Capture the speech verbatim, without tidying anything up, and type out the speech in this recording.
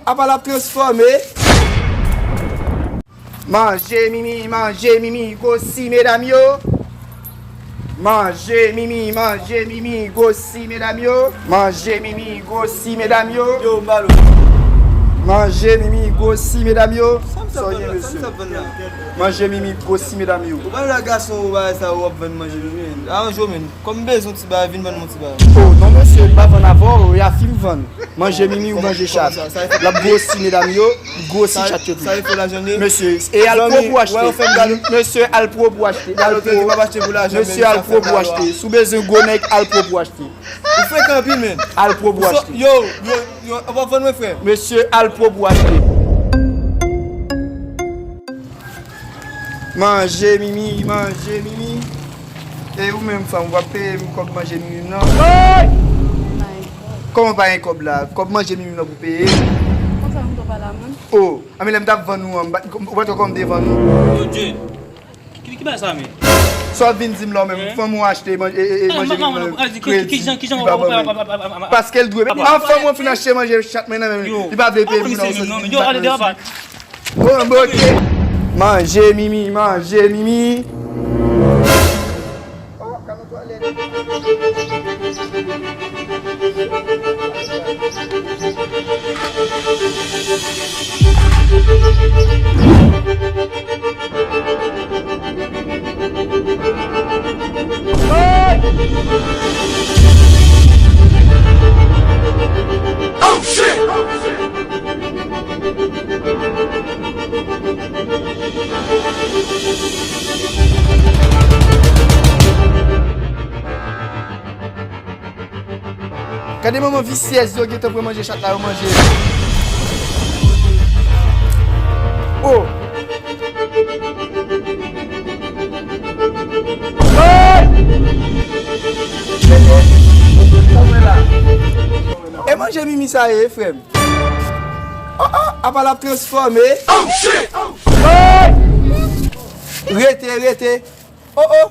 Apa l ap transfòme. Manje Mimi, manje Mimi, gwosi medam yo. Manje Mimi, manje Mimi, gwosi medam yo. Manje Mimi, gwosi medam yo. Yo, Malo. Manje Mimi, gwosi medam yo. Sa m t ap vann la? Sa m t ap vann la? Manje Mimi, gwosi medam yo. Ou pa la gason, ou bagay sa, ou ap vann manje Mimi. Aranje w, menn. Kòm m bezwen yon ti bagay, vin vann mwen yon ti bagay. Oh, non, mesye, m pa vann avè w, e afi m vann. Manje Mimi ou manje chat. L ap gwosi medam yo, gwosi chat yo tou. Sa e fo lajan li. Mesye, e al pwo pou achte. Mesye, al pwo pou achte. Al pwo. Mesye, al pwo pou achte. Si w bezwen gwo nèg, al pwo pou achte. Ou frekan anpil, menn. Al pwo pou achte. Yo, yo, yo, w ap vann mwen, frè. Mesye, al pwo pou achte. Manje Mimi, manje Mimi. E ou menm fanm, w ap peye m kòb manje Mimi m nan? Kòman pa gen kòb la? Kòb manje Mimi m nan pou peye? Konsa m tou pale a moun. Oh, a men lè m t ap vann ou an, m pa, ou pa t wè kòman m te vann ou? Yo, Jay, ki, ki bagay sa, men? Sa w ap vin di m la, ou menm, fanm ou achte manje, e, e, e, manje Mimi m nan kredi, li pa ban mwen. Paske l dwe. An fanm ou fin achte manje chat mwen nan men li, li pa vle peye pou nan. Oh, manje Mimi, manje Mimi. Oh, kalon twalèt. Oh, shit! Gade manman visyèz yo gentan pran manje chat la, yo manje. Oh! Hey! Sa w wè la? E manje Mimi sa ye, frè m. Oh, oh, apa l ap transfòme. Oh, shit! Hey! Rete, rete. Oh, oh.